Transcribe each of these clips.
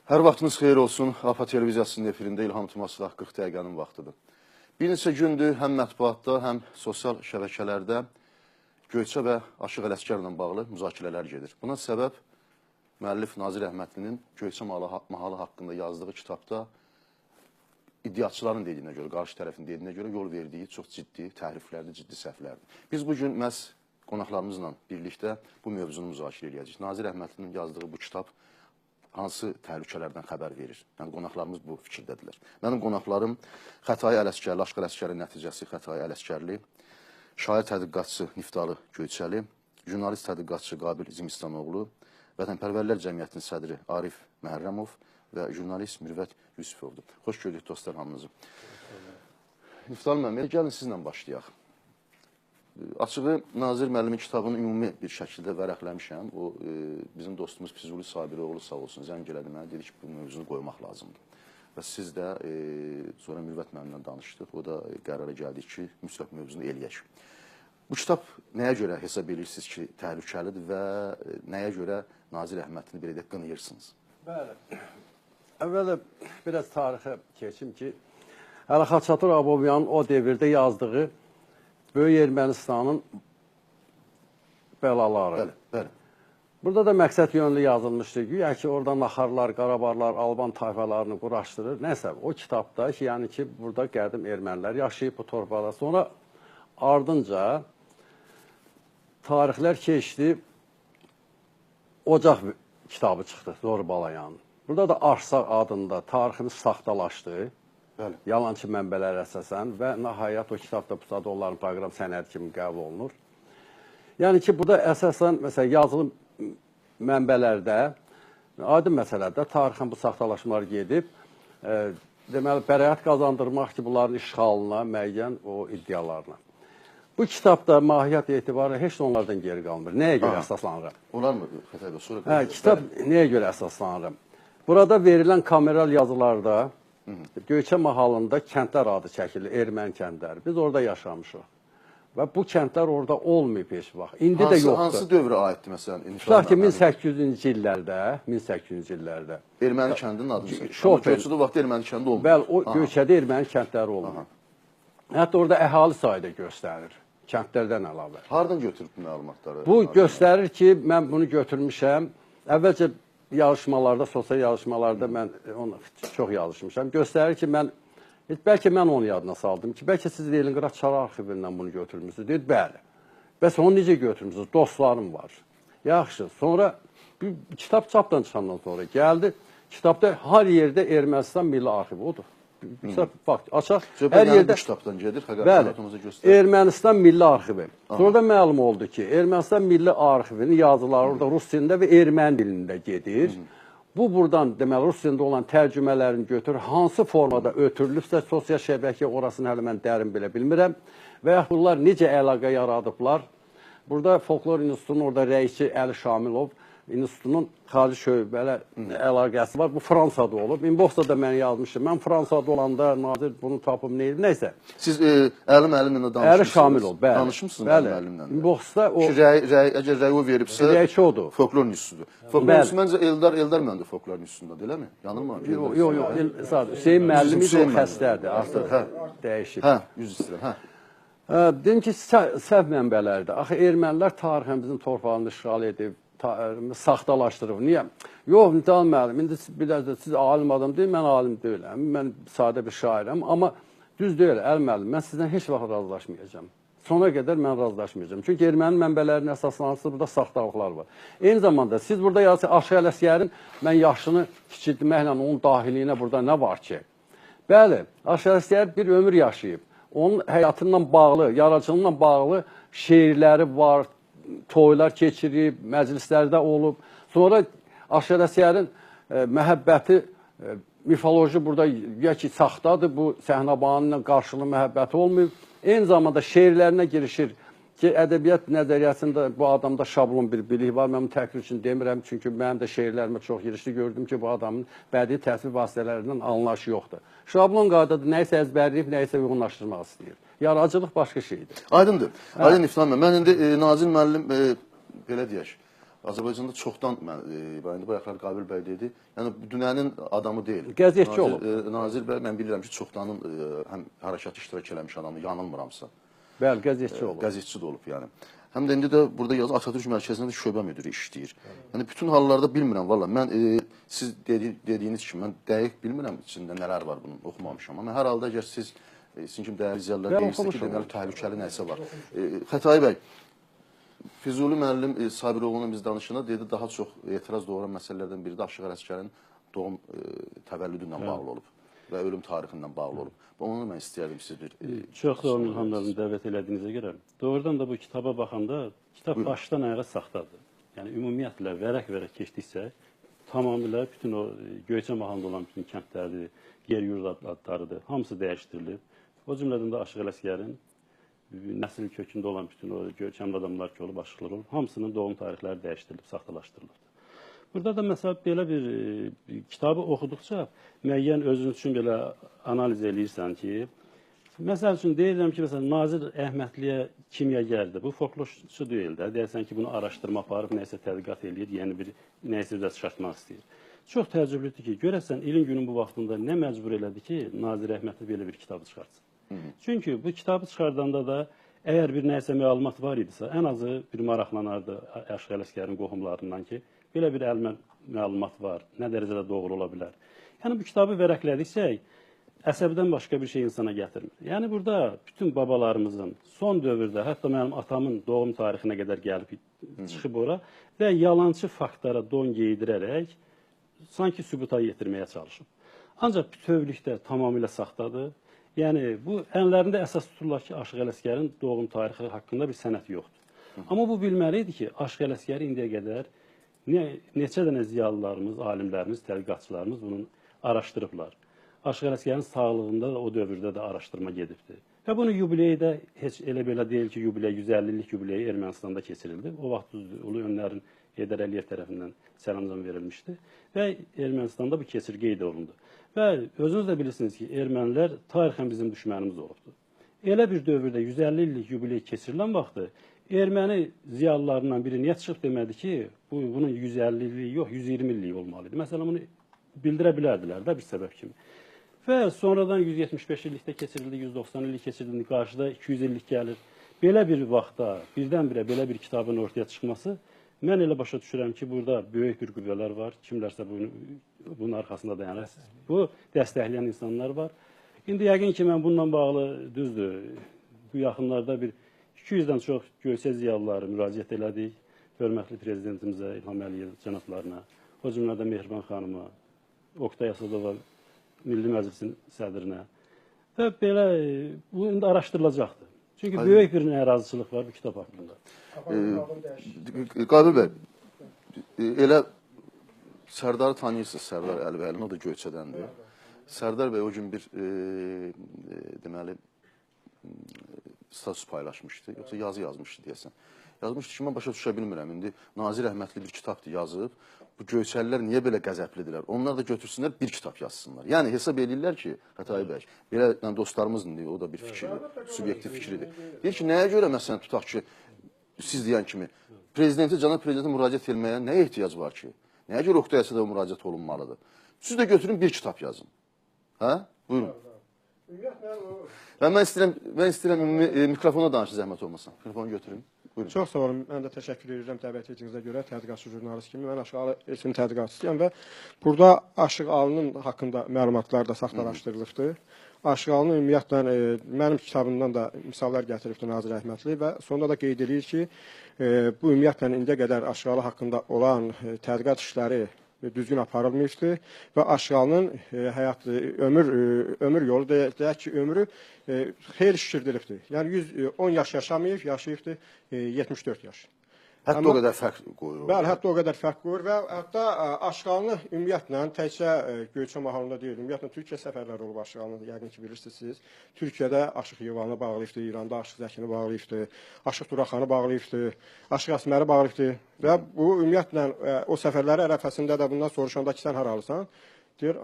Hər vaxtınız xeyir olsun. APA televiziyasının efirində İlham Tumaslah 40 dəqiqənin vaxtıdır. Bir neçə gündür həm mətbuatda, həm sosial şəbəkələrdə Göyçə və Aşıq Ələsgərlə bağlı müzakirələr gedir. Buna səbəb müəllif Nazir Əhmədlinin Göyçə mahalı haqqında yazdığı kitabda iddiaçıların dediyinə görə, qarşı tərəfin dediyinə görə yol verdiyi çox ciddi təhriflərdir, ciddi səhvlərdir. Biz bugün məhz qonaqlarımızla birlikdə bu mövzunu müzakirə edəcəyik. Nazir Əhmədlinin yazdığı bu kitab hansı təhlükələrdən xəbər verir? Yəni, qonaqlarımız bu fikirdədirlər. Mənim qonaqlarım Xətai Ələsgərli, Aşıq Ələsgərli nəticəsi Xətai Ələsgərli, şair tədqiqatçı Niftalı Göyçəli, jurnalist tədqiqatçı Qabil Zimistanoğlu, Vətənpərvərlər Cəmiyyətinin sədri Arif Məhərrəmov və jurnalist Mürvət Yusifovdur. Xoş gördük dostlar hamınızı. Niftalı müəllim, gəlin sizlə başlayaq. Açığı, Nazir müəllimin kitabını ümumi bir şəkildə vərəqləmişəm. O, bizim dostumuz Füzuli Sabiroğlu sağ olsun, zəng elədi mənə, dedi ki, bu mövzunu qoymaq lazımdır. Və siz də sonra Mürvət müəllimlə danışdıq, o da qərara gəldik ki, mütləq mövzunu eləyək. Bu kitab nəyə görə hesab edirsiniz ki, təhlükəlidir və nəyə görə Nazir Əhmədlini belə deyək, qınayırsınız? Bəli, əvvələ biraz tarixə keçim ki, hələ Xaçatur Abovyanın o devirdə yazdığı Böyük Ermənistanın bəlaları. Bəli, bəli. Burada da məqsəd yönlü yazılmışdı. Güya ki, orada naxarlar, qarabarlar, alban tayfalarını quraşdırır. Nəsə, o kitabda ki, yəni ki, burada qədim ermənilər yaşayıb bu torpaqda. Sonra ardınca tarixlər keçdi, Ocaq kitabı çıxdı Zorbalayanın. Burada da Arsaq adında tariximiz saxtalaşdı. Bəli. Yalançı mənbələrə əsasən və nəhayət o kitabda bu saat onların proqram sənədi kimi qəbul olunur. Yəni ki, burada əsasən məsələn, yazılı mənbələrdə, aydın məsələdə tarixən bu saxtalaşmalar gedib, deməli, bəraət qazandırmaq ki, bunların işğalına, müəyyən o iddialarına. Bu kitabda mahiyyət etibarı heç də onlardan geri qalmır. Nəyə görə əsaslanıram? Olar mı? Xətai bəy, sonra hə, kitab nəyə görə əsaslanıram? Burada verilən kameral yazılarda Göyçə mahalında kəndlər adı çəkilir, erməni kəndləri. Biz orada yaşamışıq. Və bu kəndlər orada olmayıb heç vaxt. İndi də yoxdur. Hansı dövrə aiddir məsələn? Tutaq ki, 1800-cü illərdə, 1800-cü illərdə. Erməni kəndinin adı mı? Göyçədə o vaxt erməni kəndi olmayıb. Bəli, o Göyçədə erməni kəndləri olmayıb. Hətta orada əhali sayı da göstərir, kəndlərdən əlavə. Hardan götürüb bu məlumatları? Bu göstərir ki, mən bunu götürmüşəm. Əvvəlcə yarışmalarda, sosial yarışmalarda mən onu çox yarışmışam. Göstərir ki, mən, bəlkə mən onu yadına saldım ki, bəlkə siz Leningrad Çar arxivindən bunu götürmüşsünüz. Deyir, bəli. Bəs onu necə götürmüşsünüz? Dostlarım var. Yaxşı, sonra bir kitab çapdan çıxandan sonra gəldi. Kitabda hər yerdə Ermənistan Milli Arxivi odur. Kitab, bax, açaq. Hər yerdə bu kitabdan gedir. Bəli, Ermənistan Milli Arxivi. Sonra da məlum oldu ki, Ermənistan Milli Arxivinin yazıları orada rus dilində və erməni dilində gedir. Bu, buradan, deməli, rus dilində olan tərcümələrini götürür. Hansı formada ötürülübsə, sosial şəbəkə orasını hələ mən dərin belə bilmirəm. Və yaxud bunlar necə əlaqə yaradıblar? Burada Folklor İnstitutunun orada rəisi Əli Şamilov, İnstitutunun xarici şöbələ əlaqəsi var. Bu Fransada olub. Inboxda da mən yazmışım. Mən Fransada olanda Nazir bunu tapıb nə edib, nəysə. Siz Əli müəllimlə danışmışsınız. Əli Şamilov, bəli. Danışmışsınız Əli müəllimlə. Inboxda o... Ki, əgər rəyi o veribsə, rəyçi odur. Folklor İnstitutudur. Folklor İnstitutu, məncə Eldar müəllim də Folklor İnstitutunda, eləmi? Yanılmıram. Yox, yox, yox. Hüseyin müəllim idi, o xəstədir. Artıq dəyişib. Hə, üzr istəyirəm, hə. Deyim ki, səhv mənbələrdir. Axı, ermənilər tarixən bizim torpağını işğal edib, saxtalaşdırıb. Niyə? Yox, Niftalı müəllim, indi biraz da siz alim adam deyil, mən alim deyiləm, mən sadə bir şairəm, amma düz deyil, Əli müəllim, mən sizdən heç vaxt razılaşmayacağam. Sona qədər mən razılaşmayacağam. Çünki erməni mənbələrinin əsaslanırsa, burada saxtalıqlar var. Eyni zamanda siz burada yazırsınız, Aşıq Ələsgərin mən yaşını kiçiltməklə onun dahiliyinə burada nə var ki? Bəli, Aşıq Ələsgər bir ömür yaşayıb. Onun həyatından bağlı, yaradıcılığından bağlı şeirləri var, toylar keçirib, məclislərdə olub. Sonra Aşıq Ələsgərin məhəbbəti, mifoloji burada ya ki, saxtadır, bu Səhnəbanı ilə qarşılıqlı məhəbbəti olmayıb. Eyni zamanda şeirlərinə girişir ki, ədəbiyyat nəzəriyyəsində bu adamda şablon bir bilik var. Mən bunu təkrir üçün demirəm, çünki mənim də şeirlərimə çox girişdi. Gördüm ki, bu adamın bədii təsvir vasitələrindən anlayışı yoxdur. Şablon qaydada nəyisə əzbərləyib, nəyisə uyğunlaşdırmaq istəyir. Yaradıcılıq başqa şeydir. Aydındır. Aydın Niftalı müəllim, mən indi Nazir müəllim, belə deyək, Azərbaycanda çoxdan, mən, indi bayaqlar Qabil bəy dedi, yəni dünənin adamı deyil. Qəzetçi olub. Nazir bəy, mən bilirəm ki, çoxdanın həm hərəkatı iştirak eləmiş adamı, yanılmıramsa. Bəli, qəzetçi olub. Qəzetçi də olub, yəni. Həm də indi də burada yazır, Atatürk mərkəzində də şöbə müdiri işləyir. Yəni bütün hallarda bilmirəm, valla mən siz dediyiniz kimi mən dəqiq bilmirəm içində nələr var bunun, oxumamışam. Amma hər halda əgər siz, sizin kimi dəyərli ziyalılar deyirsə ki, deməli təhlükəli nəsə var. Xətai bəy, Füzuli müəllim Sabiroğlu'nun biz danışanda dedi, daha çox etiraz doğuran məsələlərdən biri də Aşıq Ələsgərin doğum təvəllüdü ilə bağlı olub və ölüm tarixindən bağlı olub. Onu mən istəyərdim siz bir... Çox sağ olun İlham müəllim, dəvət elədiyinizə görə. Doğrudan da bu kitaba baxanda kitab başdan ayağa saxtadır. Yəni ümumiyyətlə vərəq-vərəq keçdikcə tamamilə bütün o Göyçə mahalında olan bütün kəndlərdir, yer-yurd adlarıdır, hamısı dəyişdirilib. O cümlədən də Aşıq Ələsgərin nəsil kökündə olan bütün o görkəmli adamlar ki olub, aşıqlar olub, hamısının doğum tarixləri dəyişdirilib, saxtalaşdırılıbdır. Burada da məsəl belə bir kitabı oxuduqca müəyyən özün üçün belə analiz eləyirsən ki, məsəl üçün deyirəm ki, məsələn, Nazir Əhmədliyə kimyagərdir, bu folklorçu deyil də, deyirsən ki, bunu araşdırma aparıb, nəyisə tədqiqat eləyir, yəni bir nəyisə üzə çıxartmaq istəyir. Çox təəccüblüdür ki, görəsən, ilin günün bu vaxtında nə məcbur elədi ki, Nazir Əhmədli belə bir kitabı çıxartsın? Çünki bu kitabı çıxardanda da əgər bir nəyisə məlumat var idisə, ən azı bir maraqlanardı Aşıq Ələsgərin qohumlarından ki, belə bir əlmə məlumat var, nə dərəcədə doğru ola bilər. Yəni bu kitabı vərəqlədikcə əsəbdən başqa bir şey insana gətirmir. Yəni burada bütün babalarımızın son dövrdə, hətta mənim atamın doğum tarixinə qədər gəlib çıxıb ora və yalançı faktlara don geydirərək sanki sübuta yetirməyə çalışıb. Ancaq bütövlükdə tamamilə saxtadır. Yəni, bu ənlərində əsas tuturlar ki, Aşıq Ələsgərin doğum tarixi haqqında bir sənəd yoxdur. Amma bu bilməli idi ki, Aşıq Ələsgəri indiyə qədər neçə dənə ziyalılarımız, alimlərimiz, tədqiqatçılarımız bunu araşdırıblar. Aşıq Ələsgərin sağlığında da o dövrdə də araşdırma gedibdir. Və bunu yubileyi də heç elə belə deyil ki, yubiley 150 illik yubileyi Ermənistanda keçirildi. O vaxt Ulu Önlərin Heydər Əliyev tərəfindən sərəncam verilmişdi və Ermənistanda bu keçir qeyd olundu. Və özünüz də bilirsiniz ki, ermənilər tarixən bizim düşmənimiz olubdur. Elə bir dövrdə 150 illik yubiley keçirilən vaxtı erməni ziyalılarından biri niyə çıxıb demədi ki, bunun 150 illiyi yox, 120 illiyi olmalıydı. Məsələn, bunu bildirə bilərdilər də bir səbəb kimi. Və sonradan 175 illikdə keçirildi, 190 illik keçirildi, qarşıda 200 illik gəlir. Belə bir vaxtda birdən-birə belə bir kitabın ortaya çıxması, mən elə başa düşürəm ki, burada böyük bir qüvvələr var, kimlərsə bunun arxasında dayanır. Bu, dəstəkləyən insanlar var. İndi yəqin ki, mən bununla bağlı, düzdür, bu yaxınlarda bir 200-dən çox Göyçə ziyalıları müraciət elədik. Hörmətli prezidentimizə, İlham Əliyev cənablarına, o cümlədən Mehriban xanıma, Oqtay Əsədova, Milli Məclisin sədrinə və belə, bu indi araşdırılacaqdır. Çünki böyük bir narazıçılıq var bu kitab haqqında. Qabil bəy, elə Sərdarı tanıyırsınız, Sərdar Əlibəyli, o da Göyçədəndir. Sərdar bəy o gün bir, deməli, status paylaşmışdı, yoxsa yazı yazmışdı deyəsən. Yazmışdı ki, mən başa düşə bilmirəm, indi Nazir Əhmədli bir kitabdır yazıb, bu Göyçəlilər niyə belə qəzəblidirlər? Onlar da götürsünlər, bir kitab yazsınlar. Yəni, hesab eləyirlər ki, Xətai bəy, belə yəni, dostlarımızın, o da bir fikirdir, subyektiv fikridir. Deyir ki, nəyə görə, məsələn, tutaq ki, siz deyən kimi, prezidentə, cənab prezidentə müraciət etməyə nəyə ehtiyac var ki? Nəyə görə Oqtay Əsədova müraciət olunmalıdır? Siz də götürün, bir kitab yazın. Hə? Buyurun. Mən istəyirəm mikrofona danışın, zəhmət olmasa. Mikrofonu götürün. Buyurun. Çox sağ olun. Mən də təşəkkür edirəm dəvət etdiyinizə görə tədqiqatçı jurnalist kimi. Mən Aşıq Alı elçinin tədqiqatçısıyam və burada Aşıq Alının haqqında məlumatlar da saxtalaşdırılıbdır. Aşıq Alının ümumiyyətlə mənim kitabımdan da misallar gətiribdir Nazir Əhmədli və sonda da qeyd edir ki, bu ümumiyyətlə indiyə qədər Aşıq Alı haqqında olan tədqiqat işləri düzgün aparılmışdı və Aşıq Alının həyat, ömür yolu, deyək ki, ömrü xeyli şişirdilibdir. Yəni 110 yaş yaşamayıb, yaşayıbdır 74 yaş. Hətta o qədər fərq qoyur. Bəli, hətta o qədər fərq qoyur və hətta Aşıq Alını ümumiyyətlə təkcə Göyçə mahalında deyil, ümumiyyətlə Türkiyə səfərləri olub Aşıq Alını, yəqin ki, bilirsiniz siz. Türkiyədə Aşıq Yevanı bağlayıbdı, İranda Aşıq Zəkini bağlayıbdı, Aşıq Duraxanı bağlayıbdı, Aşıq Əsməri bağlayıbdı və bu ümumiyyətlə o səfərləri ərəfəsində də bundan soruşanda ki, sən haralısan? Deyir,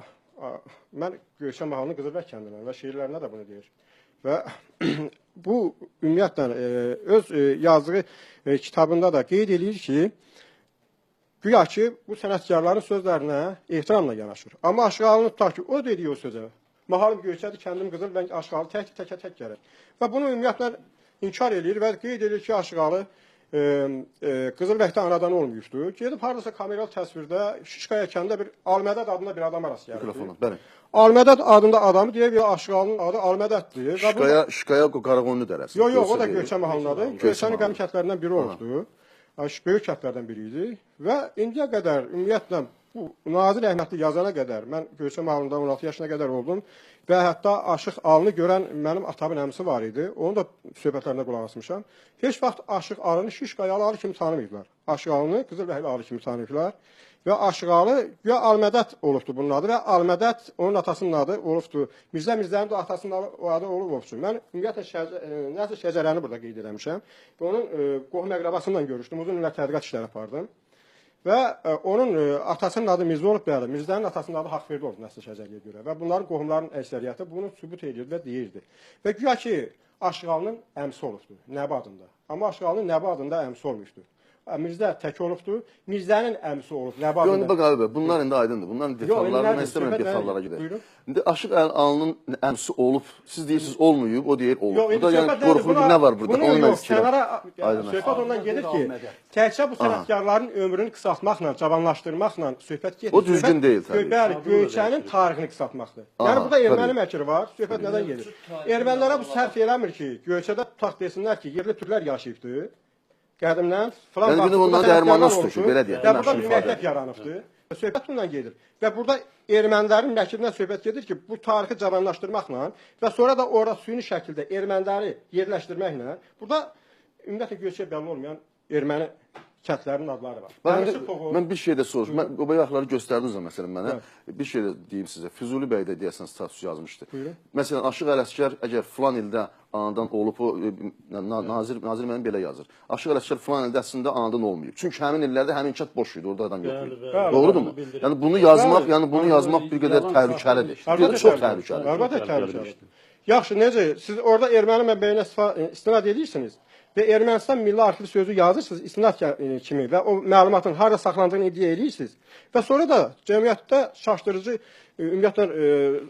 mən Göyçə mahalının Qızılbəy kəndinəm və şeirlərinə də bunu deyir. Və bu ümumiyyətlə öz yazdığı kitabında da qeyd eləyir ki, Güya ki, bu sənətkarların sözlərinə ehtiramla yanaşır. Amma Aşıq Alını tutaq ki, o dediyi o sözə, mahalım Göyçədir, kəndim Qızılbəng, Aşıq Alı tək təkə tək gəlir. Və bunu ümumiyyətlə inkar eləyir və qeyd edir ki, Aşıq Alı Qızılbəngdə anadan olmayıbdır. Gedib hardasa kameral təsvirdə Şişkaya kəndində bir Almədəd adında bir adama rast gəlibdir. Almədəd adında adamı deyir ki, Aşıq Alının adı Almədəddir. Şişkaya Qaraqoyunlu dərəsi. Yox, yox, o da Göyçə mahalındadır. Göyçənin qədim kəndlərindən biri olubdur. Böyük kəndlərdən biri idi və indiyə qədər ümumiyyətlə bu Nazir Əhmədli yazana qədər mən Göyçə mahalında 16 yaşına qədər oldum və hətta Aşıq Alını görən mənim atamın əmisi var idi. Onun da söhbətlərinə qulaq asmışam. Heç vaxt Aşıq Alını Şişqayalı Alı kimi tanımayıblar. Aşıq Alını Qızılbəyli Alı kimi tanıyıblar və Aşıq Alı güya Almədəd olubdur bunun adı və Almədəd onun atasının adı olubdur. Mirzə Mirzənin də atasının adı olub. Mən ümumiyyətlə nəsl şəcərəni burada qeyd eləmişəm və onun qohum əqrəbasıyla görüşdüm. Uzun illər tədqiqat işləri apardım. Və onun atasının adı Mirzə olub, bəli, Mirzənin atasının adı Haqverdi olub nəsl şəcərəyə görə və bunların qohumların əksəriyyəti bunu sübut edirdi və deyirdi. Və güya ki, Aşıq Alının əmsi olubdur, Nəbi adında. Amma Aşıq Alının Nəbi adında əmsi olmuşdur. Mirzə tək olubdur, Mirzənin əmsi olub, Nəbi adında. Yox, bax, abi, bunlar indi aydındır, bunların detallarını, mən istəmirəm detallara gedək. İndi Aşıq Alının əmsi olub, siz deyirsiniz olmayıb, o deyir olub. Burada yəni qorxulu nə var burada, onu mən istəyirəm. Söhbət ondan gedir ki, təkcə bu sənətkarların ömrünü qısaltmaqla, cavanlaşdırmaqla söhbət gedir. O düzgün deyil təbii. Bəli, Göyçənin tarixini qısaltmaqdır. Yəni burada erməni məkiri var, söhbət nədən gedir? Ermənilərə bu sərf eləmir ki, Göyçədə tutaq desinlər ki, yerli türklər yaşayıbdır. Qədimdən filan vaxt burada dərmandan su tökür, belə deyək. Və burada bir məktəb yaranıbdır. Söhbət bundan gedir. Və burada ermənilərin məkirindən söhbət gedir ki, bu tarixi cavanlaşdırmaqla və sonra da orada süni şəkildə erməniləri yerləşdirməklə burada ümumiyyətlə Göyçəyə bəlli olmayan erməni kəndlərinin adları var. Mən bir şey də soruşum. Mən o bayaqları göstərdiniz məsələn mənə. Bir şey də deyim sizə. Füzuli bəy də deyəsən status yazmışdı. Məsələn, Aşıq Ələsgər əgər filan ildə anadan olub, o Nazir mənim belə yazır. Aşıq Ələsgər filan ildə əslində anadan olmayıb. Çünki həmin illərdə həmin kənd boş idi, orada adam yox idi. Doğrudurmu? Yəni bunu yazmaq, yəni bunu yazmaq bir qədər təhlükəlidir. Çox təhlükəlidir. Əlbəttə təhlükəlidir. Yaxşı, necə? Siz orada erməni mənbəyinə istinad edirsiniz və Ermənistan Milli Arxivi sözü yazırsınız istinad kimi və o məlumatın harada saxlandığını iddia edirsiniz və sonra da cəmiyyətdə şaşdırıcı ümumiyyətlə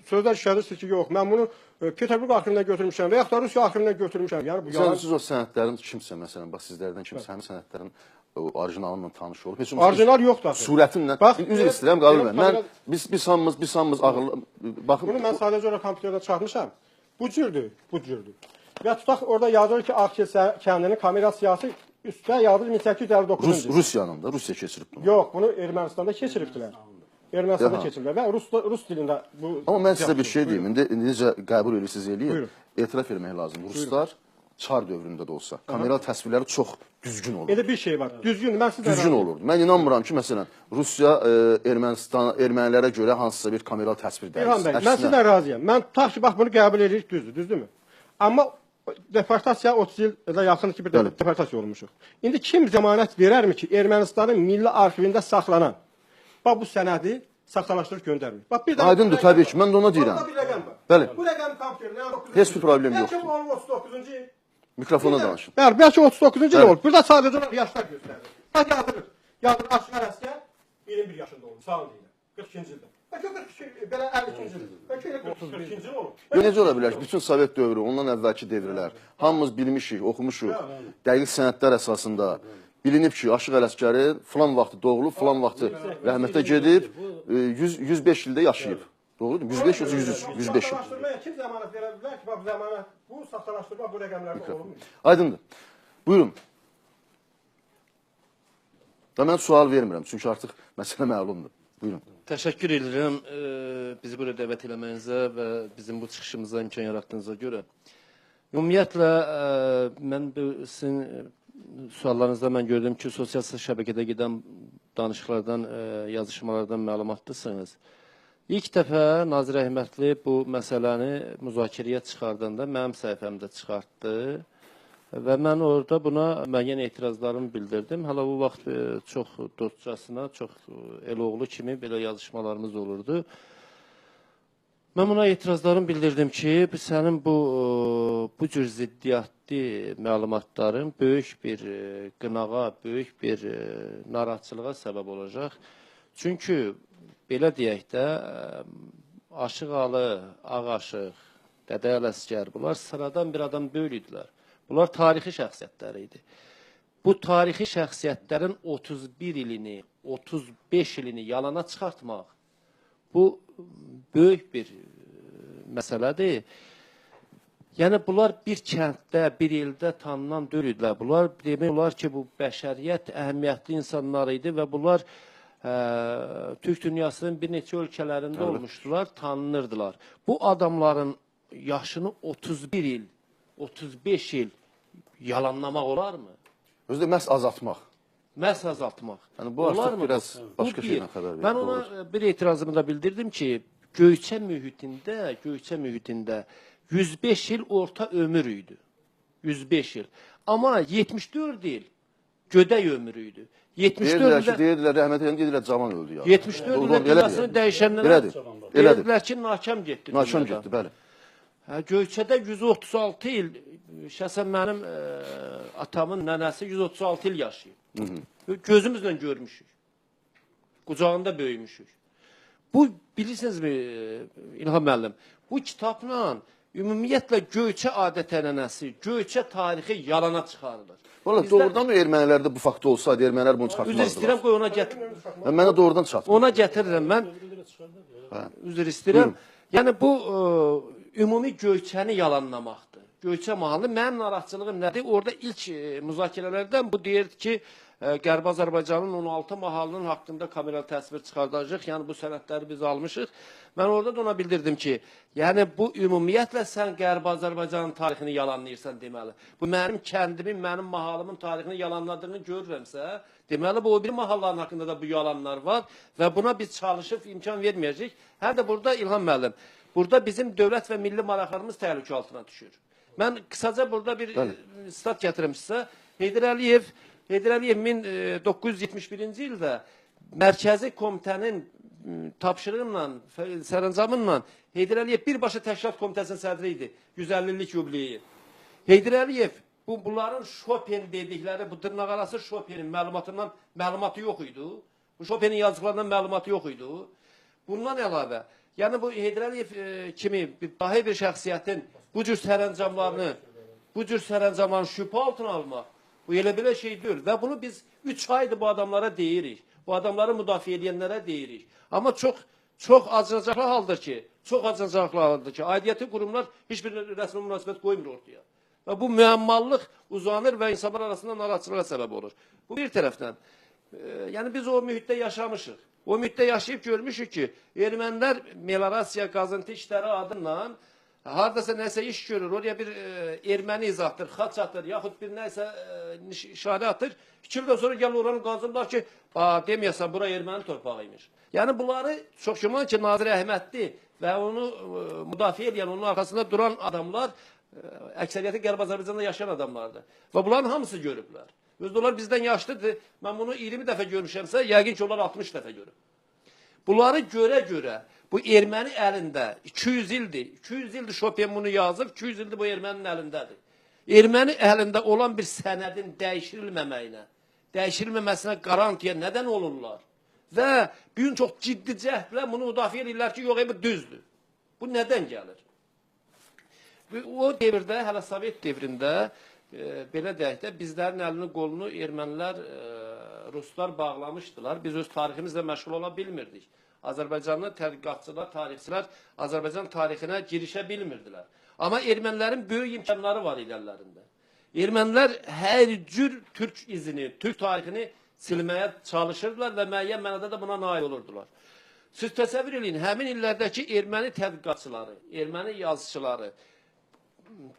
sözlər işlədirsiniz ki, yox, mən bunu Peterburq arxivindən götürmüşəm və yaxud da Rusiya arxivindən götürmüşəm. Yəni bu yalan. Siz o sənədlərin kimsə, məsələn, bax sizlərdən kimsə həmin sənədlərin orijinalıyla tanış olub. Orijinal yoxdur axı. Surətinlə. Üzr istəyirəm, Qabil bəy. Mən biz hamımız ağıllı baxın. Bunu mən sadəcə olaraq kompüterdən çıxartmışam. Bu cürdür, bu cürdür. Və tutaq orada yazılır ki, Ağkilsə kəndinin kamera siyasi üstə yazılır 1859-cu il. Rusiyanın da, Rusiya keçirib bunu. Yox, bunu Ermənistanda keçiribdilər. Ermənistanda keçiriblər və rus dilində bu... Amma mən sizə bir şey deyim, indi necə qəbul edirsiniz eləyin, etiraf etmək lazımdır. Ruslar Çar dövründə də olsa, kameral təsvirləri çox düzgün olurdu. Elə bir şey var, düzgün, mən sizə... Düzgün olurdu. Mən inanmıram ki, məsələn, Rusiya Ermənistan, ermənilərə görə hansısa bir kameral təsvir dəyişsin. İlham bəy, mən sizlə razıyam. Mən tutaq ki, bax bunu qəbul edirik, düzdür, düzdürmü? Amma deportasiya 30 ildə yaxın ki, bir deportasiya olmuşuq. İndi kim zəmanət verərmi ki, Ermənistanın milli arxivində saxlanan, bax bu sənədi saxtalaşdırıb göndərmir. Bax bir dənə... Aydındır, təbii ki, mən də ona deyirəm. Burada bir rəqəm var. Bəli. Bu rəqəm kompüterdə... Heç bir problem yoxdur. Bəlkə bu 39-cu il. Mikrofona danışın. Bəli, bəlkə 39-cu il olub. Burada sadəcə olaraq yaşlar göstərir. Bax yazılır. Yazılır, Aşıq Ələsgər 21 yaşında olub, sağ olun deyirəm. 42-ci ildə. Bəlkə 42, belə 52-ci il. Bəlkə elə 42-ci il olub. Necə ola bilər ki, bütün Sovet dövrü, ondan əvvəlki devrlər, hamımız bilmişik, oxumuşuq, dəqiq sənədlər əsasında bilinib ki, Aşıq Ələsgəri filan vaxtı doğulub, filan vaxtı rəhmətə gedib, 105 ildə yaşayıb. Doğrudur, 105 yoxsa 103, 105 il. Saxtalaşdırmaya kim zəmanət verə bilər ki, bax zəmanət, bu saxtalaşdırma bu rəqəmlərdə olunmuyor. Aydındır. Buyurun. Və mən sual vermirəm, çünki artıq məsələ məlumdur. Buyurun. Təşəkkür edirəm bizi buraya dəvət eləməyinizə və bizim bu çıxışımıza imkan yaratdığınıza görə. Ümumiyyətlə, mən sizin suallarınızda mən gördüm ki, sosial şəbəkədə gedən danışıqlardan, yazışmalardan məlumatlısınız. İlk dəfə Nazir Əhmədli bu məsələni müzakirəyə çıxardanda mənim səhifəmdə çıxartdı və mən orada buna müəyyən etirazlarımı bildirdim. Hələ bu vaxt çox dostcasına, çox eloğlu kimi belə yazışmalarımız olurdu. Mən buna etirazlarımı bildirdim ki, sənin bu cür ziddiyyətli məlumatların böyük bir qınağa, böyük bir narahatçılığa səbəb olacaq. Çünki belə deyək də, Aşıq Alı, Ağ Aşıq, Dədə Ələsgər, bunlar sıradan bir adam deyil idilər. Bunlar tarixi şəxsiyyətlər idi. Bu tarixi şəxsiyyətlərin 31 ilini, 35 ilini yalana çıxartmaq, bu böyük bir məsələdir. Yəni, bunlar bir kənddə, bir ildə tanınan deyil idilər. Bunlar demək olar ki, bu bəşəriyyət əhəmiyyətli insanlar idi və bunlar Türk dünyasının bir neçə ölkələrində olmuşdular, tanınırdılar. Bu adamların yaşını 31 il, 35 il yalanlamaq olarmı? Özü də məhz azaltmaq. Məhz azaltmaq. Yəni, bu artıq biraz başqa şeydən xəbər verir. Mən ona bir etirazımı da bildirdim ki, Göyçə mühitində 105 il orta ömür idi. 105 il. Amma 74 il gödək ömrü idi. 74 ildə rəhmət eləyən, deyirlər cavan öldü. 74 ildə dünyasını dəyişənlərə deyirdilər ki, nakam getdi. Nakam getdi, bəli. Göyçədə 136 il, şəxsən mənim atamın nənəsi 136 il yaşayıb. Gözümüzlə görmüşük. Qucağında böyümüşük. Bu, bilirsinizmi, İlham müəllim, bu kitabla ümumiyyətlə Göyçə adət-ənənəsi, Göyçə tarixi yalana çıxarılır. Valla doğrudan mı ermənilərdə bu fakt olsaydı, ermənilər bunu çıxartmazdılar? Üzr istəyirəm, qoy ona gətirirəm. Mənə doğrudan çatmır. Ona gətirirəm mən. Üzr istəyirəm. Yəni, bu ümumi Göyçəni yalanlamaqdır. Göyçə mahalı. Mənim narahatçılığım nədir? Orada ilk müzakirələrdən bu deyirdi ki, Qərbi Azərbaycanın 16 mahalının haqqında kameral təsvir çıxardacaq. Yəni, bu sənədləri biz almışıq. Mən orada da ona bildirdim ki, yəni bu ümumiyyətlə sən Qərbi Azərbaycanın tarixini yalanlayırsan deməli. Bu mənim kəndimin, mənim mahalımın tarixini yalanladığını görürəmsə, deməli bu o biri mahalların haqqında da bu yalanlar var və buna biz çalışıb imkan verməyəcəyik. Həm də burada İlham müəllim, burada bizim dövlət və milli maraqlarımız təhlükə altına düşür. Mən qısaca burada bir stat gətirim sizə. Heydər Əliyev 1971-ci ildə Mərkəzi Komitənin tapşırıqla, sərəncamınla Heydər Əliyev birbaşa Təşkilat Komitəsinin sədri idi. 150 illik yubileyi. Heydər Əliyev bunların Chopin dedikləri, bu dırnaqarası Chopinin məlumatından məlumatı yox idi. Bu Chopinin yazdıqlarından məlumatı yox idi. Bundan əlavə, yəni bu Heydər Əliyev kimi dahi bir şəxsiyyətin bu cür sərəncamlarını şübhə altına almaq, bu elə belə şey deyil. Və bunu biz 3 aydır bu adamlara deyirik. Bu adamları müdafiə edənlərə deyirik. Amma çox acınacaqlı haldır ki, aidiyyəti qurumlar heç bir rəsmi münasibət qoymur ortaya. Və bu müəmmallıq uzanır və insanlar arasında narahatçılığa səbəb olur. Bu bir tərəfdən. Yəni biz o mühitdə yaşamışıq. O mühitdə yaşayıb görmüşük ki, ermənilər meliorasiya, qazıntı işləri adıyla haradasa nəsə iş görür, oraya bir erməni iz atır, xaç atır, yaxud bir nəsə işarə atır. 2 ildən sonra gəlir oranı qazırlar ki, deməyəsən, bura erməni torpağı imiş. Yəni bunları çox güman ki, Nazir Əhmədli və onu müdafiə edən, onun arxasında duran adamlar əksəriyyəti Qərbi Azərbaycanda yaşayan adamlardır. Və bunların hamısı görüblər. Özdə onlar bizdən yaşlıdır. Mən bunu 20 dəfə görmüşəmsə, yəqin ki, onlar 60 dəfə görüb. Bunları görə-görə bu erməni əlində 200 ildir. 200 ildir Chopin bunu yazıb, 200 ildir bu erməninin əlindədir. Erməni əlində olan bir sənədin dəyişilməməsinə qarantiya nədən olurlar? Və bugün çox ciddi cəhdlə bunu müdafiə edirlər ki, yox, bu düzdür. Bu nədən gəlir? O devirdə, hələ Sovet devrində, belə deyək də, bizlərin əlini qolunu ermənilər, ruslar bağlamışdılar. Biz öz tariximizlə məşğul ola bilmirdik. Azərbaycanlı tədqiqatçılar, tarixçilər Azərbaycan tarixinə girişə bilmirdilər. Amma ermənilərin böyük imkanları var idi əllərində. Ermənilər hər cür türk izini, türk tarixini silməyə çalışırdılar və müəyyən mənada da buna nail olurdular. Siz təsəvvür eləyin, həmin illərdəki erməni tədqiqatçıları, erməni yazıçıları,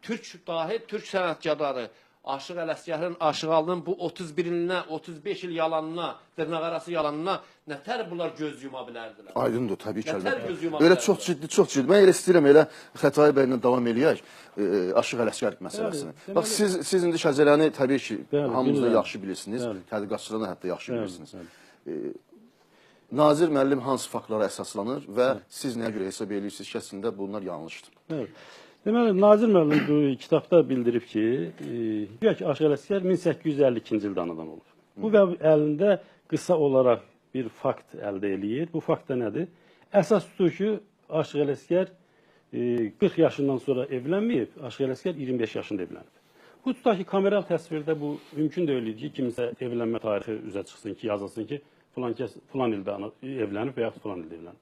türk dahi, türk sənətkarları, Aşıq Ələsgərin, Aşıq Alının bu 31 ilinə, 35 il yalanına, dırnaqarası yalanına nətər bunlar göz yuma bilərdilər? Aydındır, təbii ki, əlbəttə. Elə çox ciddi, çox ciddi. Mən elə istəyirəm, elə Xətai bəylə davam eləyək Aşıq Ələsgər məsələsini. Bax, siz indi şəcərəni təbii ki, hamınız da yaxşı bilirsiniz, tədqiqatçılarını hətta yaxşı bilirsiniz. Nazir müəllim hansı faktlara əsaslanır və siz nəyə görə hesab edirsiniz ki, əslində bunlar yanlışdır? Evet. Deməli, Nazir müəllim bu kitabda bildirib ki, güya ki, Aşıq Ələsgər 1852-ci ildə anadan olub. Bu və əlində qısa olaraq bir fakt əldə eləyir. Bu fakt da nədir? Əsas tutur ki, Aşıq Ələsgər 40 yaşından sonra evlənməyib, Aşıq Ələsgər 25 yaşında evlənib. Bu tutaq ki, kameral təsvirdə bu mümkün deyil ki, kimsə evlənmə tarixi üzə çıxsın ki, yazılsın ki, filan kəs filan ildə evlənib və yaxud filan ildə evlənib.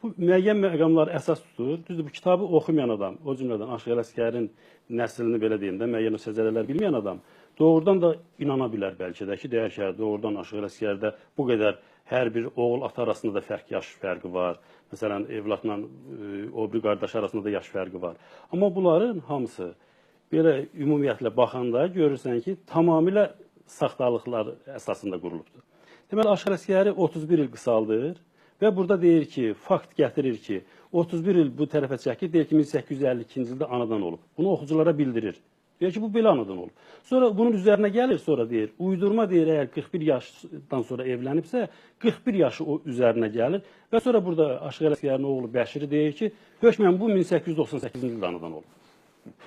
Bu müəyyən məqamlar əsas tutur. Düzdür, bu kitabı oxumayan adam, o cümlədən Aşıq Ələsgərin nəslini belə deyim də, müəyyən o səcərələr bilməyən adam doğrudan da inana bilər bəlkə də ki, deyər ki, doğrudan Aşıq Ələsgərdə bu qədər hər bir oğul ata arasında da fərq, yaş fərqi var. Məsələn, evladla o bir qardaş arasında da yaş fərqi var. Amma bunların hamısı belə ümumiyyətlə baxanda görürsən ki, tamamilə saxtalıqlar əsasında qurulubdur. Deməli, Aşıq Ələsgəri 31 il qısaldır və burada deyir ki, fakt gətirir ki, 31 il bu tərəfə çəkir, deyir ki, 1852-ci ildə anadan olub. Bunu oxuculara bildirir. Deyir ki, bu belə anadan olub. Sonra bunun üzərinə gəlir, sonra deyir, uydurma deyir, əgər 41 yaşdan sonra evlənibsə, 41 yaşı o üzərinə gəlir və sonra burada Aşıq Ələsgərin oğlu Bəşiri deyir ki, hökmən bu 1898-ci ildə anadan olub.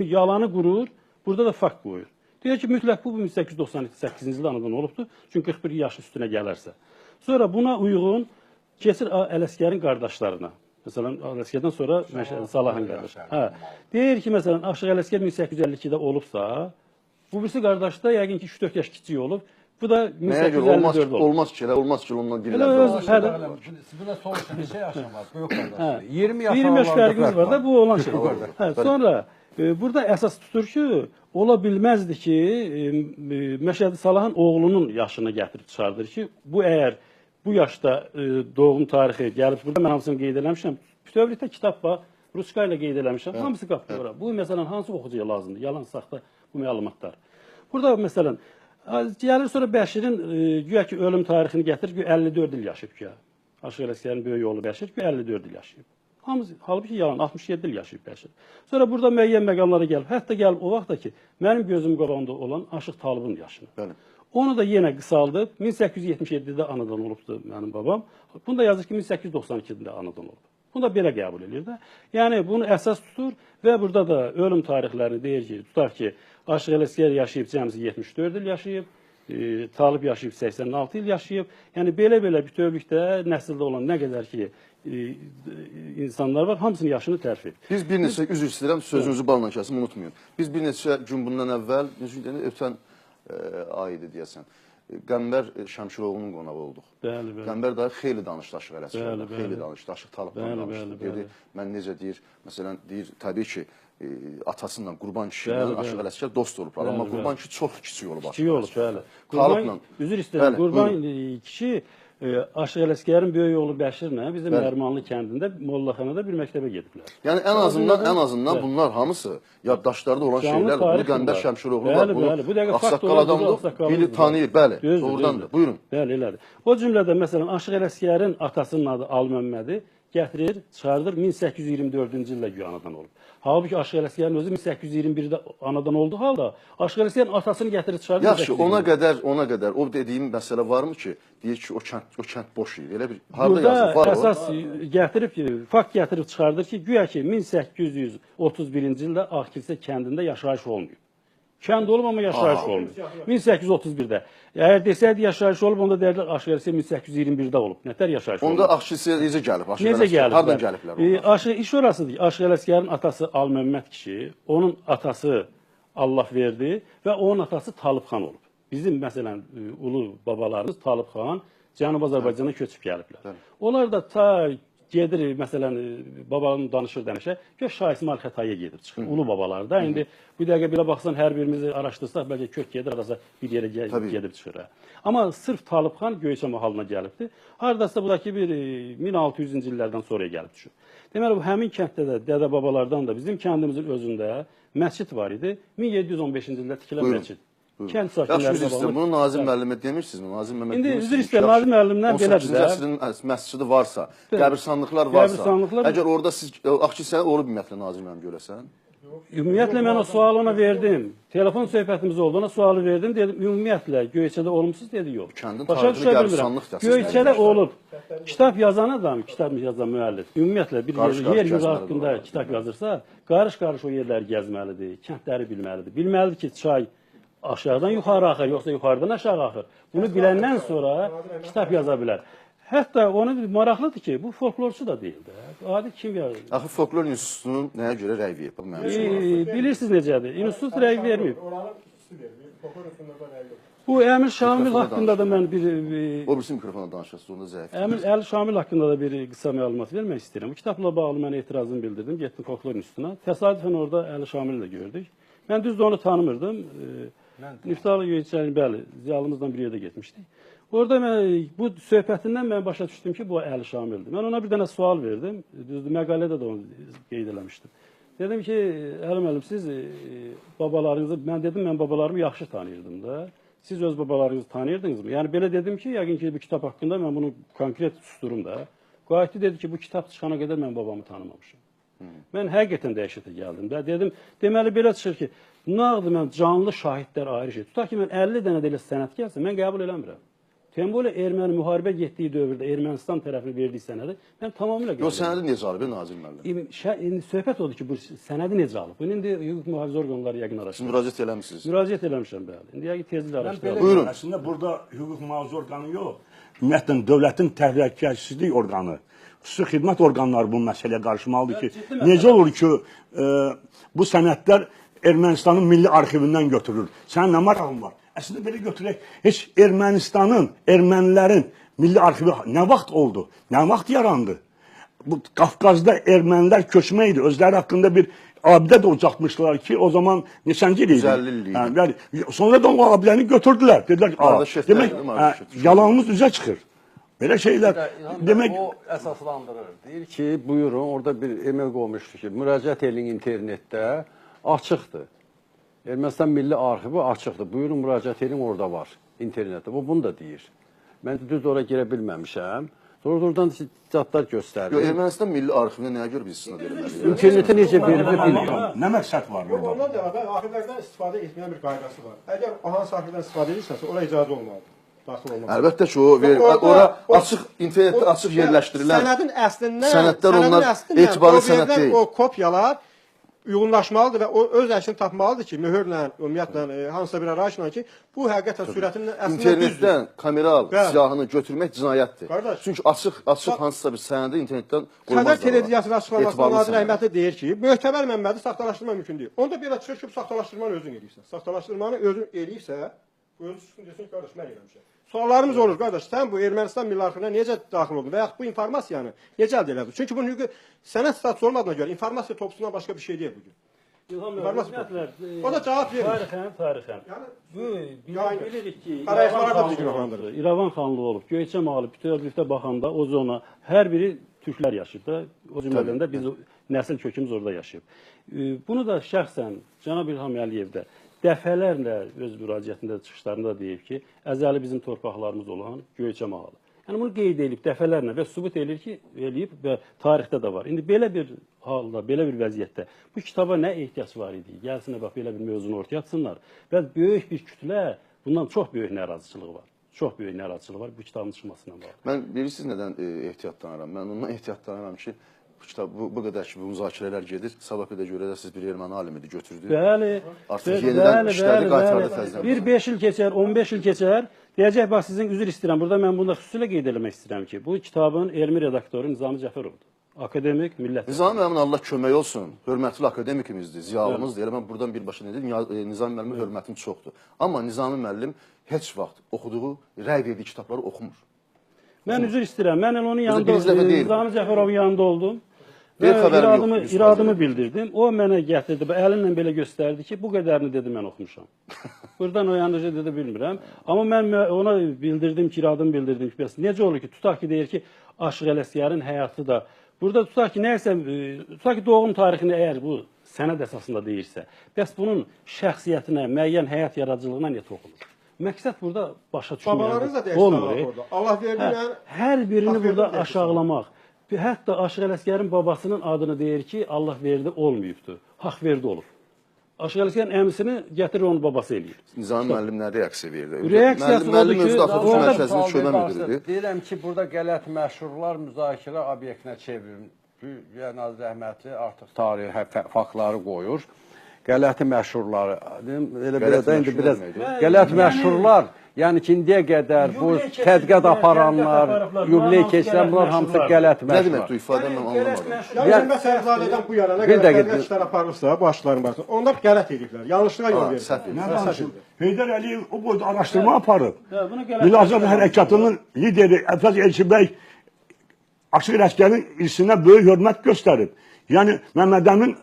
Yalanı qurur, burada da fakt qoyur. Deyir ki, mütləq bu 1898-ci ildə anadan olubdur, çünki 41 yaş üstünə gələrsə. Sonra buna uyğun keçir Ələsgərin qardaşlarına. Məsələn, Ələsgərdən sonra Salahın qardaşı. Hə. Deyir ki, məsələn, Aşıq Ələsgər 1852-də olubsa, bu birisi qardaş da yəqin ki, 3-4 yaş kiçik olub. Bu da 1854 olub. Olmaz ki, elə olmaz ki, ondan dillər. Buna soruşun, neçə yaşın var? Böyük qardaşdır. 20 yaş fərqimiz var da, bu olan şey. Sonra burada əsas tutur ki, ola bilməzdi ki, Məşədi Salahın oğlunun yaşını gətirib çıxardır ki, bu əgər bu yaşda doğum tarixi gəlib, burada mən hamısını qeyd eləmişəm, bütövlükdə kitab var, ruçka ilə qeyd eləmişəm, hamısı qapdı ora. Bu, məsələn, hansı oxucuya lazımdır? Yalan, saxta bu məlumatlar. Burada, məsələn, gəlir sonra Bəşirin güya ki, ölüm tarixini gətirir, güya 54 il yaşayıb güya. Aşıq Ələsgərin böyük oğlu Bəşir güya 54 il yaşayıb. Hamısı, halbuki yalan, 67 il yaşayıb Bəşir. Sonra burada müəyyən məqamlara gəlib, hətta gəlib o vaxtda ki, mənim gözüm qabağında olan Aşıq Talıbın yaşını. Bəli. Onu da yenə qısaldıb, 1877-də anadan olubdu mənim babam. Bunu da yazır ki, 1892-də anadan olub. Bunu da belə qəbul edir də. Yəni, bunu əsas tutur və burada da ölüm tarixlərini deyir ki, tutaq ki, Aşıq Ələsgər yaşayıb cəmsi 74 il yaşayıb, Talib yaşayıb 86 il yaşayıb. Yəni, belə-belə bütövlükdə nəsildə olan nə qədər ki, insanlar var, hamısının yaşını tərif edir. Biz bir neçə, üzr istəyirəm, sözünüzü balla kəsim, unutmayın. Biz bir neçə gün bundan əvvəl, ötən ay idi deyəsən, Qəmbər Şəmşiroğlu'nun qonağı olduq. Bəli, bəli. Qəmbər dayı xeyli danışdı Aşıq Ələsgərdən, xeyli danışdı, Aşıq Talıbdan danışdı. Dedi, mən necə deyir, məsələn, deyir, təbii ki, atasıyla, Qurban kişi ilə Aşıq Ələsgər dost olublar. Amma Qurban kişi çox kiçik olub. Kiçik olub, bəli. Qurban, üzr istəyirəm, Qurban kişi Aşıq Ələsgərin böyük oğlu Bəşirlə bizim Nərmanlı kəndində, Mollaxanada bir məktəbə gediblər. Yəni ən azından bunlar hamısı yaddaşlarda olan şeylərdir. Bunu Qəmbər Şəmşiroğlu var, bunu ağsaqqal adamdır, biri tanıyır, bəli, doğrudandır. Buyurun. Bəli, elədir. O cümlədə məsələn Aşıq Ələsgərin atasının adı Alməmmədi gətirir, çıxardır 1824-cü ildə güya anadan olub. Halbuki Aşıq Ələsgərin özü 1821-də anadan olduğu halda Aşıq Ələsgərin atasını gətirir, çıxardır. Yaxşı, ona qədər o dediyim məsələ varmı ki, deyir ki, o kənd boş idi. Elə bir harda yazıb var o? Burada əsas gətirib ki, fakt gətirib çıxardır ki, güya ki 1831-ci ildə Ağkilsə kəndində yaşayış olmayıb. Kənd olub, amma yaşayış olmayıb. 1831-də. Əgər desəydi yaşayış olub, onda deyərlər Aşıq Ələsgər 1821-də olub. Nətər yaşayış olub? Onda Ağkilsəyə necə gəlib? Necə gəlib? Hardan gəliblər onlar? İş orasıdır ki, Aşıq Ələsgərin atası Alməmməd kişi, onun atası Allahverdi və onun atası Talib xan olub. Bizim, məsələn, ulu babalarımız Talib xan Cənubi Azərbaycana köçüb gəliblər. Onlar da ta gedir, məsələn, babam danışır demişə, gör Şah İsmayıl Xətaiyə gedib çıxır, ulu babalar da. İndi bu dəqiqə belə baxsan, hər birimizi araşdırsaq, bəlkə kök gedir, hardasa bir yerə gedib çıxır. Amma sırf Talib xan Göyçə mahalına gəlibdir. Hardasa buradakı bir 1600-cü illərdən sonraya gəlib düşür. Deməli, bu həmin kənddə də, dədə babalardan da bizim kəndimizin özündə məscid var idi. 1715-ci ildə tikilən məscid. Kənd sakinləri üzr istəyirəm, bunu Nazim müəllimə demirsinizmi? Nazim müəllimə İndi üzr istəyirəm, Nazim müəllimdən belədir. 18-ci əsrin məscidi varsa, qəbirstanlıqlar varsa, əgər orada siz Ağkilsəyə olub ümumiyyətlə Nazim müəllim görəsən? Ümumiyyətlə mən o sualı ona verdim. Telefon söhbətimiz oldu, ona sualı verdim. Dedim, ümumiyyətlə Göyçədə olmuşsuz? Dedi, yox. Kəndin Başa tarixini düşə bilmirəm. qəbristanlıq Göyçədə olub. Kitab yazan adam, kitab yazan müəllif, ümumiyyətlə bir yer yurdu haqqında kitab yazırsa, qarış-qarış o yerləri gəzməlidir, kəndləri bilməlidir. Bilməlidir ki, çay aşağıdan yuxarı axır, yoxsa yuxarıdan aşağı axır. Bunu biləndən sonra kitab yaza bilər. Hətta onu maraqlıdır ki, bu folklorçu da deyildi. Adi kimya. Axı folklor institutunun nəyə görə rəy verib? Mənim üçün maraqlıdır. Bilirsiniz necədir? İnstitut rəy verməyib. Oranın ikisi verməyib. Folklor institutundan rəy yox. Bu Əmir Şamil haqqında da mən bir... O birisi mikrofona danışırsınız, onda zəif. Əmir Əli Şamil haqqında da bir qısa məlumat vermək istəyirəm. Bu kitabla bağlı mən etirazımı bildirdim. Getdim folklor institutuna. Təsadüfən orada Əli Şamili də gördük. Mən düzdür onu tanımırdım. Niftalı Göyçəlin, bəli, ziyalımızdan bir yerdə getmişdik. Orada mən, bu söhbətindən mən başa düşdüm ki, bu Əli Şamildir. Mən ona bir dənə sual verdim. Düzdür, məqalədə də onu qeyd eləmişdim. Dedim ki, Əli müəllim, siz babalarınızı, mən dedim, mən babalarımı yaxşı tanıyırdım da. Siz öz babalarınızı tanıyırdınızmı? Yəni belə dedim ki, yəqin ki, bu kitab haqqında mən bunu konkret susturum da. Qayıtdı dedi ki, bu kitab çıxana qədər mən babamı tanımamışam. Mən həqiqətən dəhşətə gəldim də. Dedim, deməli belə çıxır ki, nağdı mən canlı şahidlər ayrı şey. Tutaq ki, mən 50 dənə də elə sənəd gəlsə, mən qəbul eləmirəm. Tembolə erməni müharibə getdiyi dövrdə Ermənistan tərəfini verdiyi sənədi mən tamamilə qəbul edirəm. Yox, sənədi necə alıb, Nazir müəllim? İndi söhbət odur ki, bu sənədi necə alıb? Bunu indi hüquq mühafizə orqanları yəqin araşdırır. Siz müraciət eləmisiniz? Müraciət eləmişəm, bəli. İndi yəqin tezliklə araşdıralım. Buyurun. Əslində, burada hüquq mühafizə orqanı yox, ümumiyyətlə, dövlətin təhlükəsizlik orqanı, xüsusi xidmət orqanları bu məsələyə qarışmalıdır ki, necə olur ki, bu sənədlər Ermənistanın milli arxivindən götürülür. Sənin nə marağın var? Əslində belə götürək, heç Ermənistanın, ermənilərin milli arxivi nə vaxt oldu, nə vaxt yarandı? Bu Qafqazda ermənilər köçmə idi, özləri haqqında bir abidə də ucaltmışdılar ki, o zaman neçənci il idi? 150 il idi. Yəni, sonra da o abidəni götürdülər. Dedilər ki, demək, yalanımız üzə çıxır. Belə şeylər, demək... O əsaslandırır. Deyir ki, buyurun, orada bir emel qoymuşdu ki, müraciət edin internetdə, açıqdır. Ermənistan Milli Arxivi açıqdır. Buyurun, müraciət edin, orada var, internetdə. Bu, bunu da deyir. Mən düz ora girə bilməmişəm. Sonra oradan citatlar göstərir. Yox, Ermənistan Milli Arxivinə nəyə görə biz istinad eləməliyik? İnternetə necə verilib bilmirəm. Nə məqsəd var orada? Ondan da əvvəl arxivlərdən istifadə etməyə bir qaydası var. Əgər hansı arxivdən istifadə edirsənsə, ora icazə olmalıdır. Əlbəttə ki, o verir. Ora açıq, internetdə açıq yerləşdirilən sənədin əslindən, sənədlər onlar etibarlı sənəd deyil. O kopyalar uyğunlaşmalıdır və o öz əslini tapmalıdır ki, möhürlə, ümumiyyətlə, hansısa bir arayışla ki, bu həqiqətən sürətinin əslində düzdür. İnternetdən kameral siyahını götürmək cinayətdir. Qardaş, çünki açıq hansısa bir sənədi internetdən qoymazlar. Xəzər televiziyasının açıqlamasında Nazir Əhmədli deyir ki, möhtəbər mənbədir, saxtalaşdırma mümkün deyil. Onda belə çıxır ki, saxtalaşdırmanı özün eləyirsən. Saxtalaşdırmanı özün eləyirsə, özü çıxsın desin ki, qardaş, mən eləmişəm. Suallarımız olur, qardaş, sən bu Ermənistan Milli Arxivinə necə daxil oldun və yaxud bu informasiyanı necə əldə elədin? Çünki bunun hüquqi sənəd statusu olmadığına görə informasiya topusundan başqa bir şey deyil bugün. İlham müəllim, o da cavab vermir. Tarixən. Bilirik ki, İrəvan xanlığı olub, Göyçə mahalı bütövlükdə baxanda o zona hər biri türklər yaşayıb da, o cümlədən də biz nəsil kökümüz orada yaşayıb. Bunu da şəxsən cənab İlham Əliyev də dəfələrlə öz müraciətində, çıxışlarında deyib ki, əzəli bizim torpaqlarımız olan Göyçə mahalı. Yəni bunu qeyd edib dəfələrlə və sübut eləyir ki, eləyib və tarixdə də var. İndi belə bir halda, belə bir vəziyyətdə bu kitaba nə ehtiyac var idi? Gəlsinə bax belə bir mövzunu ortaya atsınlar. Və böyük bir kütlə, bundan çox böyük narazıçılığı var. Çox böyük narazıçılığı var bu kitabın çıxmasından bağlı. Mən bilirsiniz nədən ehtiyatlanıram? Mən ondan ehtiyatlanıram ki, bu kitab, bu qədər ki, bu müzakirələr gedir. Sabah bir də görəcəksiniz, bir erməni alimidir, götürdü. Bəli. Artıq yenidən işlədi, qaytardı təzədən. Bir 5 il keçər, 15 il keçər. Deyəcək, bax, sizin üzr istəyirəm. Burada mən bunu da xüsusilə qeyd eləmək istəyirəm ki, bu kitabın elmi redaktoru Nizami Cəfərovdur. Akademik, millət. Nizami müəllimin Allah kömək olsun. Hörmətli akademikimizdir, ziyalımızdır. Elə mən buradan birbaşa nə deyim, Nizami müəllimin hörmətim çoxdur. Amma Nizami müəllim heç vaxt oxuduğu, rəy verdiyi kitabları oxumur. Mən üzr istəyirəm. Mən elə onun yanında, Nizami Cəfərovun yanında oldum. Və iradımı bildirdim. O mənə gətirdi, əlinlə belə göstərdi ki, bu qədərini dedi, mən oxumuşam. Buradan o yanlıca dedi, bilmirəm. Amma mən ona bildirdim ki, iradımı bildirdim ki, bəs necə olur ki, tutaq ki, deyir ki, Aşıq Ələsgərin həyatı da. Burada tutaq ki, nəysə, tutaq ki, doğum tarixini əgər bu sənəd əsasında deyirsə, bəs bunun şəxsiyyətinə, müəyyən həyat yaradıcılığına niyə toxunur? Məqsəd burada başa düşməyəndir. Babalarınız da dəyişdi orada. Allah verdi, hər birini burada aşağılamaq. Hətta Aşıq Ələsgərin babasının adını deyir ki, Allah verdi olmayıbdır. Haqq verdi olub. Aşıq Ələsgərin əmisini gətirir onun babası eləyir. Nizami müəllim nə reaksiya verdi? Reaksiyası müəllim odur ki, özü də Atatürk orada mərkəzinin kömə müdiridir. Deyirəm ki, burada qələt məşhurlar müzakirə obyektinə çevrilir. Yəni Nazir Rəhmətli artıq tarixi faktları qoyur. Qələti məşhurları, deyim, elə belə də indi biraz qələt məşhurlar, yəni ki, indiyə qədər bu tədqiqat aparanlar, yubiley keçirən bunlar hamısı qələt məşhurlar. Nə demək bu ifadə mən anlamadım. Yəni məsələn Sərfzadədən bu yana nə qədər tədqiqat işlər aparılıbsa, bu aşıqların barəsində, onlar qələt ediblər, yanlışlığa yol veriblər. Nə danışır? Heydər Əliyev o boyda araşdırma aparıb. Milli Azadlıq Hərəkatının lideri Əbülfəz Elçibəy Aşıq Ələsgərin irsinə böyük hörmət göstərib. Yəni Məmməd Əmin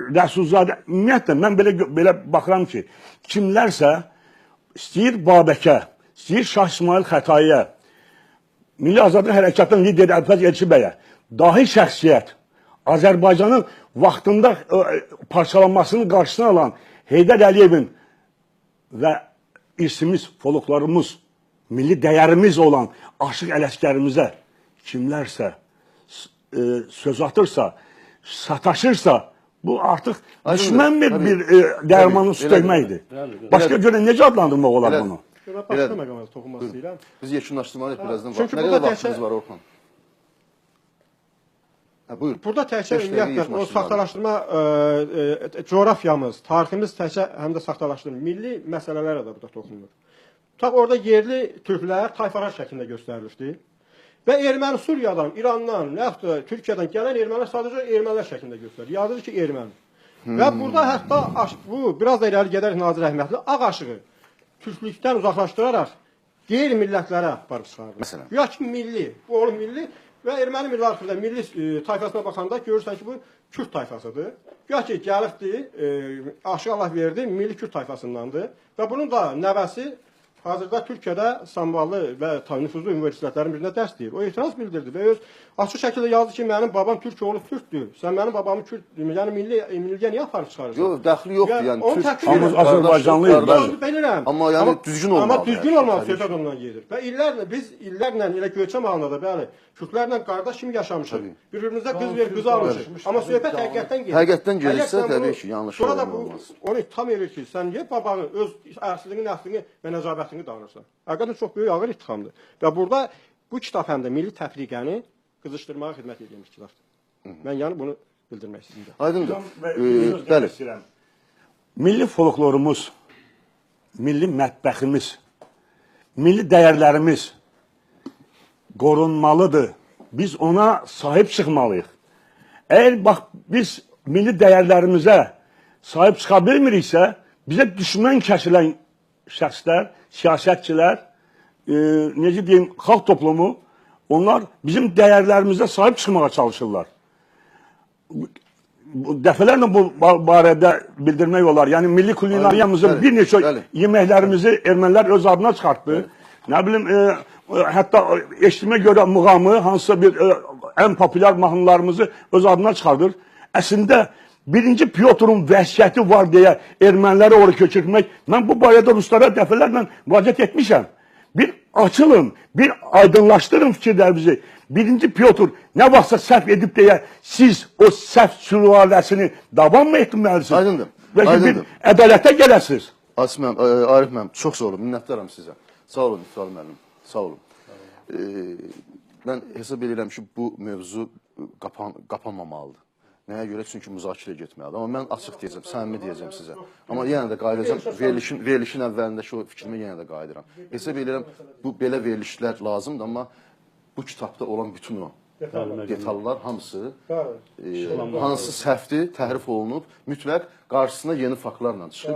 Rəsulzadə, ümumiyyətlə mən belə baxıram ki, kimlərsə istəyir Babəkə, istəyir Şah İsmayıl Xətaiyə, Milli Azadlıq Hərəkatının lideri Əbülfəz Elçibəyə, dahi şəxsiyyət, Azərbaycanın vaxtında parçalanmasının qarşısını alan Heydər Əliyevin və irsimiz, folklarımız, milli dəyərimiz olan Aşıq Ələsgərimizə kimlərsə söz atırsa, sataşırsa, bu artıq düşmən bir dərmanı su tökməkdir. Başqa görə necə adlandırmaq olar bunu? Başqa məqama toxunmaq istəyirəm. Biz yekunlaşdırmalıyıq birazdan. Nə qədər vaxtımız var, Orxan? Buyur. Burada təkcə ümumiyyətlə o saxtalaşdırma coğrafiyamız, tariximiz təkcə həm də saxtalaşdırma, milli məsələlərə də burada toxunur. Tutaq, orada yerli türklər tayfalar şəklində göstərilmişdir. Və erməni Suriyadan, İrandan, yaxud da Türkiyədən gələn ermənilər sadəcə ermənilər şəklində göstərir. Yazılır ki, erməni. Və burada hətta bu biraz da irəli gedərək Nazir Rəhmətli ağ aşığı türklükdən uzaqlaşdıraraq qeyri-millətlərə aparıb çıxarılır. Güya ki, milli, bu olur milli və erməni milli arxivdə milli tayfasına baxanda görürsən ki, bu Kürd tayfasıdır. Güya ki, gəlibdir, Aşıq Allahverdi milli Kürd tayfasındandır və bunun da nəvəsi hazırda Türkiyədə samballı və nüfuzlu universitetlərin birində dərs deyir. O etiraz bildirdi və öz açıq şəkildə yazdı ki, mənim babam Türk oğlu Türkdür. Sən mənim babamı Kürd, yəni milliyə niyə aparıb çıxarırsan? Yox, dəxli yoxdur. Yəni Türk, hamımız Azərbaycanlıyıq. Bilirəm. Amma yəni düzgün olmalıdır. Amma düzgün olmalı söhbət ondan gedir. Və illərlə biz illərlə elə Göyçə mahalında da bəli, Kürtlərlə qardaş kimi yaşamışıq. Bir-birimizə qız verib qız almışıq. Amma söhbət həqiqətdən gedir. Həqiqətdən gedirsə təbii ki, yanlış olmaz. Onu ittiham edir ki, sən niyə babanı, öz əslini, nəslini və nəcabətini danırsan? Həqiqətən çox böyük ağır ittihamdır. Və burada bu kitab həm də milli təfriqəni qızışdırmağa xidmət edən bir kitabdır. Mən yəni bunu bildirmək istəyirəm. Aydındır. Bəli. Milli folklorumuz, milli mətbəximiz, milli dəyərlərimiz qorunmalıdır. Biz ona sahib çıxmalıyıq. Əgər bax biz milli dəyərlərimizə sahib çıxa bilmiriksə, bizə düşmən kəsilən şəxslər, siyasətçilər, necə deyim, xalq toplumu, onlar bizim dəyərlərimizə sahib çıxmağa çalışırlar. Dəfələrlə bu barədə bildirmək olar. Yəni, milli kulinariyamızın bir neçə yeməklərimizi ermənilər öz adına çıxartdı. Nə bilim, hətta eşitmə görə muğamı, hansısa bir ən populyar mahnılarımızı öz adına çıxardır. Əslində, birinci Pyotrun vəhşəti var deyə erməniləri oraya köçürtmək, mən bu barədə ruslara dəfələrlə müraciət etmişəm. Bir açılın, bir aydınlaşdırın fikirlərimizi. Birinci Pyotr nə vaxtsa səhv edib deyə siz o səhv sülaləsini davam mı etməlisiniz? Aydındır. Bəlkə bir ədalətə gələsiniz. Asim müəllim, Arif müəllim, çox sağ olun, minnətdaram sizə. Sağ olun, İftikhar müəllim, sağ olun. Mən hesab edirəm ki, bu mövzu qapanmamalıdır. Nəyə görə? Çünki müzakirə getməlidir. Amma mən açıq deyəcəm, səmimi deyəcəm sizə. Amma yenə də qayıdacam, verilişin əvvəlindəki o fikrimi yenə də qayıdıram. Hesab edirəm, bu belə verilişlər lazımdır, amma bu kitabda olan bütün o detallar hamısı hansı səhvdir, təhrif olunub, mütləq qarşısına yeni faktlarla çıxıb.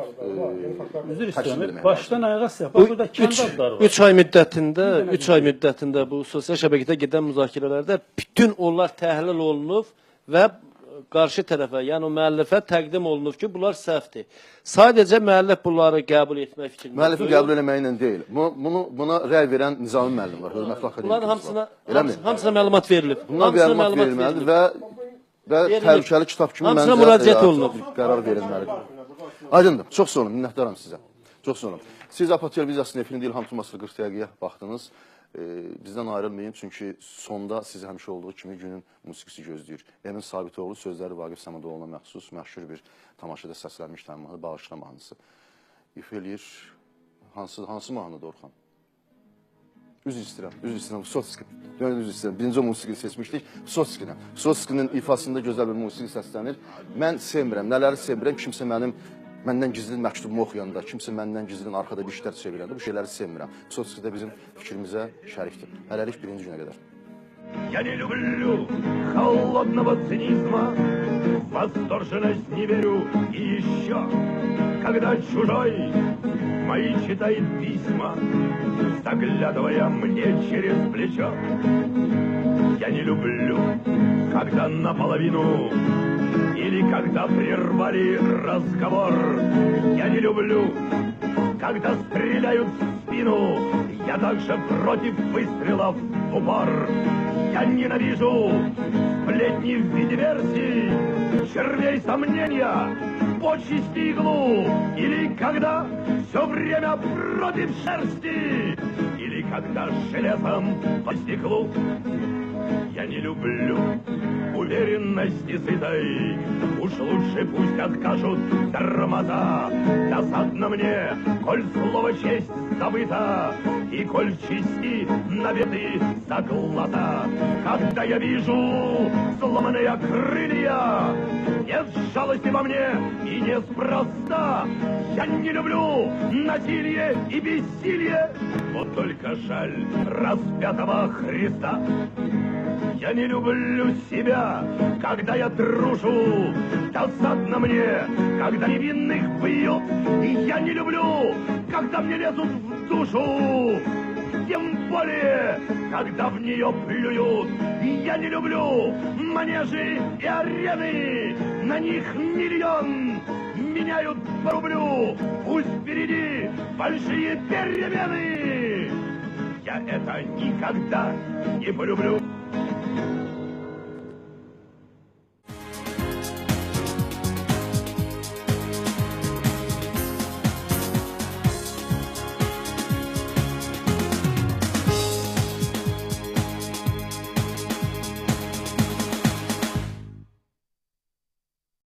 Üzr istəyirəm, başdan ayağa səhv. Bax, burada kənd adları var. 3 ay müddətində bu sosial şəbəkədə gedən müzakirələrdə bütün onlar təhlil olunub və qarşı tərəfə, yəni o müəllifə təqdim olunub ki, bunlar səhvdir. Sadəcə müəllif bunları qəbul etmək fikrində. Müəllifin qəbul eləməyi ilə deyil. Buna rəy verən Nizami müəllim var, hörmətli akademik. Bunların hamısına məlumat verilib. Buna məlumat verilməlidir və təhlükəli kitab kimi məncə müraciət olunub. Qərar verilməlidir. Aydındır. Çox sağ olun, minnətdaram sizə. Çox sağ olun. Siz APA televiziyasının efirində İlham Tumaslı 40 dəqiqəyə baxdınız. Bizdən ayrılmayın, çünki sonda sizi həmişə olduğu kimi günün musiqisi gözləyir. Emin Sabitoğlu sözləri Vaqif Səmədoğluna məxsus məşhur bir tamaşada səslənmiş mahnı, Bağışla mahnısı. İfa eləyir. Hansı mahnıdır Orxan? Üzr istəyirəm, Vsotski. Üzr istəyirəm. Birinci o musiqini seçmişdik. Vsotskini. Vsotskinin ifasında gözəl bir musiqi səslənir. Mən sevmirəm, nələri sevmirəm, kimsə məndən gizlin məktubumu oxuyanda, kimsə məndən gizlin arxada bir işlər çevirəndə bu şeyləri sevmirəm. Vsotski də bizim fikrimizə şərikdir. Hələlik birinci günə qədər. Я не люблю холодного цинизма, восторженность не верю. И еще, когда чужой мои читает письма, заглядывая мне через плечо. Я не люблю, когда наполовину или когда прервали разговор. Я не люблю, когда стреляют в спину. Я также против выстрелов в упор. Я ненавижу сплетни в виде версий, червей сомнения, почести иглу. Или когда все время против шерсти, или когда железом по стеклу. Я не люблю уверенности сытой, уж лучше пусть откажут тормоза. Досадно мне, коль слово честь забыто, и коль в чести наветы за глаза. Когда я вижу сломанные крылья, нет жалости во мне и неспроста. Я не люблю насилие и бессилие, вот только жаль распятого Христа. Я не люблю себя, когда я дружу. Досадно мне, когда невинных бьют. И я не люблю, когда мне лезут в душу. Тем более, когда в нее плюют. И я не люблю манежи и арены. На них миллион меняют по рублю. Пусть впереди большие перемены. Я это никогда не полюблю.